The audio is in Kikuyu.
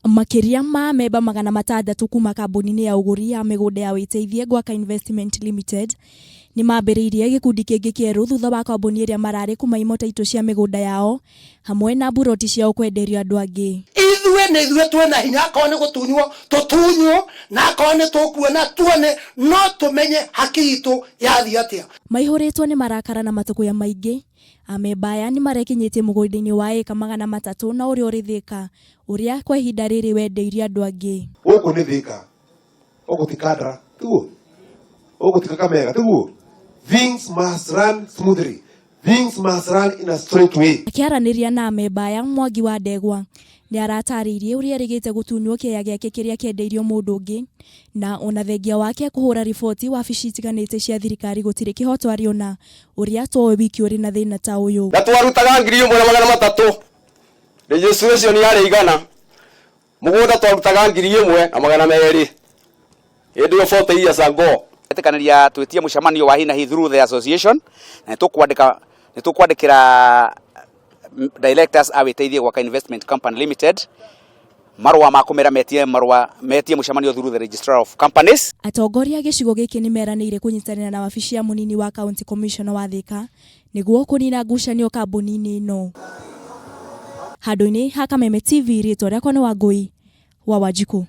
Makĩria ma amemba 600 kuma kambuni-inĩ ya ũgũri ya mĩgũnda ya wĩteithie Gwaka Investment Limited nĩ mambĩrĩirie gĩkundi kĩngĩ kĩerũ thutha wa kambuni ĩrĩa mararĩ kũmaima taitũ cia mĩgũnda yao hamwe na mburoti ciao kwenderio andũ angĩ. Ithuĩ nĩ ithuĩ twĩ na hinya, akorwo nĩ gũtunywo tũtunywo, na akorwo nĩ tũkuona tuone, no tũmenye haki itũ yathiĩ atĩa. Maihũrĩtwo nĩ marakara na matũkũya maingĩ, amemba aya nĩ marekinyĩtie mũgũnda-inĩ wa ĩka 300 na ũrĩa ũrĩ Thĩka, ũrĩa kwa ihinda rĩrĩ wendeirio andũ angĩ. Gũkũ nĩ Thĩka, gũkũ ti Kandara, tiguo? Gũkũ ti Kakamega, tiguo? Things must run smoothly. Things must run in a straight way. Akĩaranĩria na amemba aya, Mwangi wa Ndegwa nĩ aratarĩirie ũrĩa erĩgĩte gũtunywo kĩea gĩake kĩrĩa kĩendeirio mũndũ ũngĩ na ona thengia wake kũhũra riboti wabici itiganĩte cia thirikari gũtirĩ kĩhoto arĩona ũrĩa towe wiki ũrĩ na thĩna ta ũyũ. Na twarutaga 1,300, registration yarĩ 100, mũgũnda twarutaga 1,200 hĩndĩ ĩyo 40 years ago. Etĩkanĩria twĩtie mũcemanio wa hi na hi through the association, na nĩtũkwandĩka nĩtũkwandĩkĩra directors a Wĩteithie Gwaka Investment Company Limited marũa ma kũmera metie marũa metie mũcemanio through the registrar of companies. Atongoria a gĩcigo gĩkĩ nĩ meranĩire kũnyitanĩra na wabici ya mũnini wa county commissioner wa Thĩka nĩguo kũnina ngucanio kambuni-inĩ ĩno. Handũ-inĩ ha Kameme TV, rĩtwa rĩakwa nĩ Wangũi wa Wanjikũ.